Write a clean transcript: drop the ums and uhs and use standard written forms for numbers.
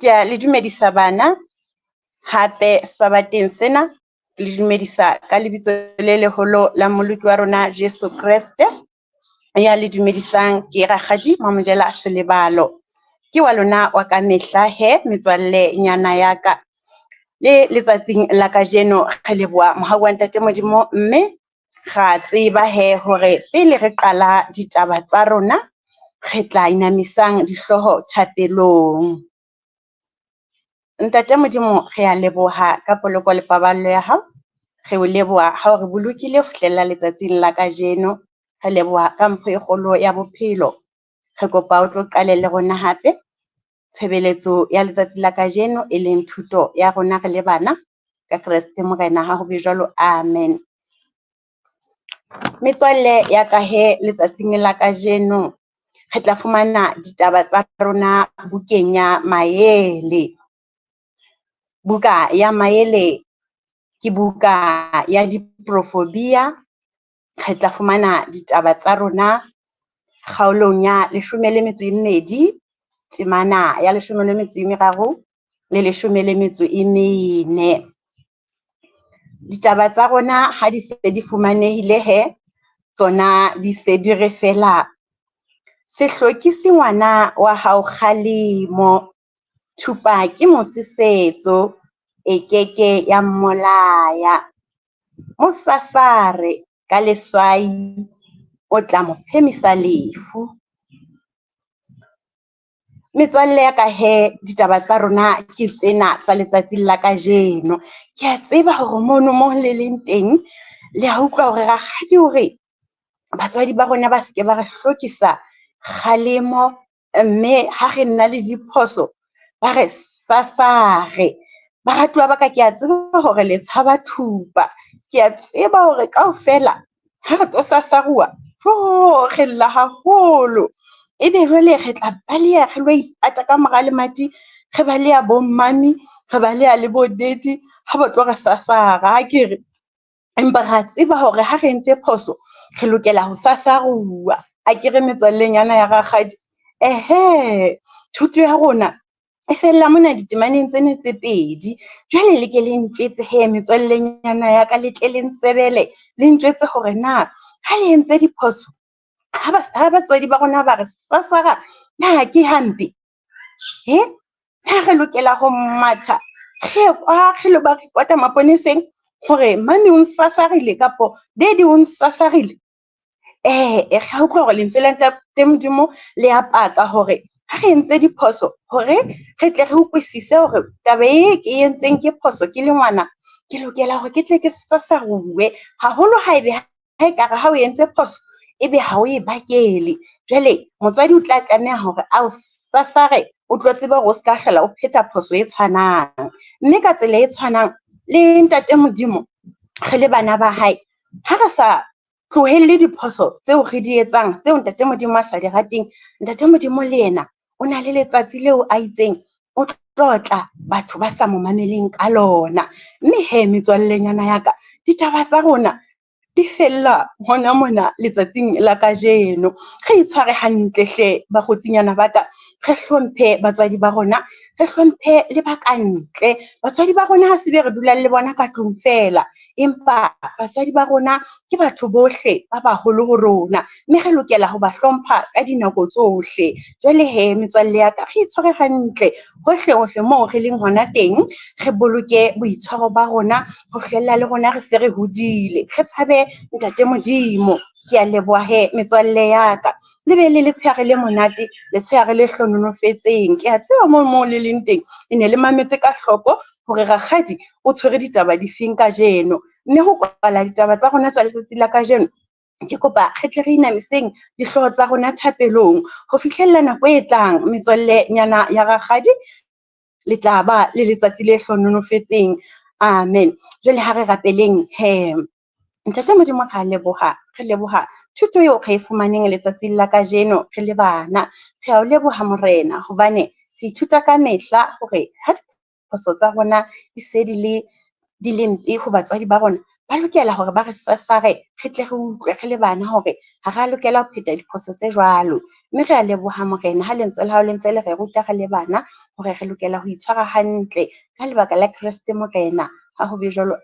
Ke a le dumedisa bana hape sabateng sena, ke le dumedisa ka lebitso le leholo la Mmoloki wa rona Jeso Kreste. Ya le dumedisang ke rakgadi Mamojela Selebalo. Ke wa lona wa ka mehla hee metswalle nyana ya ka. Le letsatsing la kajeno re leboha mohau wa ntate Modimo, mme ra tseba hee hore pele re qala ditaba tsa rona, re tla inamisang dihlooho thapelong. Ntate Modimo re a leboha ka poloko le paballo ya hao, re o leboha ha o re bolokile ho fihlella letsatsing la kajeno. Re leboha ka mpho e kgolo ya bophelo. Re kopa o tlo qale le rona hape tshebeletso ya letsatsi la kajeno, e leng thuto ya rona re le bana ka Kreste Morena ha ho be jwalo, amen. Metswalle ya ka hee letsatsing la kajeno re tla fumana ditaba tsa rona bukeng ya Maele. Buka ya Maele ke buka ya diprofobia. Re tla fumana ditaba tsa rona kgaolong ya 12, temana ya 13 le 14. Ditaba tsa rona ha di se di fumanehile hee tsona di se di re fela, se hlokise ngwana wa hao kgalemo, thupa ke mosisetso e keke ya mmolaya. Mo sasare ka leswai o tla mo phemisa lefu. Metswalle ya ka hee ditaba tsa rona ke tsena tsa letsatsing la kajeno. Ke a tseba hore mono mo le leng teng, le a utlwa hore rakgadi o re batswadi ba rona ba seke ba re hlokisa kgalemo, mme ha re na le diphoso, ba re sasare. Baratuwa ba ka ke a tseba hore le tshaba thupa, ke a tseba hore kaofela ha re tlo sasaruwa re lla haholo. Ebe jwale re tla baleha re lo ipata ka mora lemati, re baleha bo mommy, re baleha le bo daddy ha ba tlo re sasara akere. Empa re a tseba hore ha re entse phoso, re lokela ho sasaruwa akere metswalleng ya rakgadi. Ehe, thuto ya rona e fella mona ditemaneng tsena tse pedi. Jwale le ke le ntjwetse hee metswallenyana ya ka, le tle le nsebele le ntjwetse hore na ha le entse diphoso ha batswadi ba rona ba re sasara na ke hampe? Na re lokela ho matha re ye kwa re lo ba report-a maponeseng hore mommy o nsasarile kapo daddy o nsasarile? Re a utlwa hore lentswe la ntate Modimo le a paka hore ha re entse diphoso hore re tle re utlwisise hore taba e ke entseng ke phoso ke le ngwana, ke lokela hore ke tle ke sasaruwe haholo haebe ha ekare ha o entse phoso, ebe ha o e bakele. Jwale motswadi o tla tlameha hore a o sasare, o tlo tsebe hore o ska hlola o pheta phoso e tshwanang. Mme ka tsela e tshwanang le ntate Modimo re le bana ba hae, ha re sa tlohelle diphoso tseo re di etsang tseo ntate Modimo a sa di rateng, ntate Modimo le yena o na le letsatsi leo a itseng o tlo tla batho ba sa mo mameleng ka lona. Mme hee metswallenyana ya ka, ditaba tsa rona di fella hona mona letsatsing la kajeno. Re itshware hantle hle bakgotsinyana ba ka, re hlomphe batswadi ba rona, re hlomphe le ba kantle. Batswadi ba rona ha se be re dulang le bona ka tlung feela, empa batswadi ba rona ke batho bohle ba baholo ho rona, mme re lokela ho ba hlompha ka dinako tsohle. Jwale hee metswalle ya ka, re itshware hantle hohle hohle moo re leng hona teng, re boloke boitshwaro ba rona ho hlwella le rona re se re hodile, re tshabe ntate Modimo. Ke a leboha hee metswalle ya ka, le be le letshehare le monate, letshehare le hlohonolofetseng. Ke a tseba moo le leng teng, le ne le mametse ka hloko hore rakgadi o tshwere ditaba difeng kajeno. Mme ho kwala ditaba tsa rona tsa letsatsi la kajeno, ke kopa re tle re inamiseng dihlooho tsa rona thapelong ho fihlella nako e tlang. Metswalle nyana ya rakgadi, le tla ba le letsatsi le hlohonolofetseng. Amen. Jwale ha re rapeleng hee. Ntate Modimo re a leboha, re leboha thuto eo re e fumaneng letsatsing la kajeno re le bana. Re a o leboha Morena hobane re ithuta ka mehla hore ha diphoso tsa rona di se di le mpe ho batswadi ba rona, Ba lokela hore ba re sasare, re tle re utlwe re le bana hore ha re a lokela ho pheta diphoso tse jwalo. Mme re a leboha Morena ha lentswe la hao le ntse le re ruta re le bana hore re lokela ho itshwara hantle ka lebaka la Kreste Morena. Ha ho be jwalo.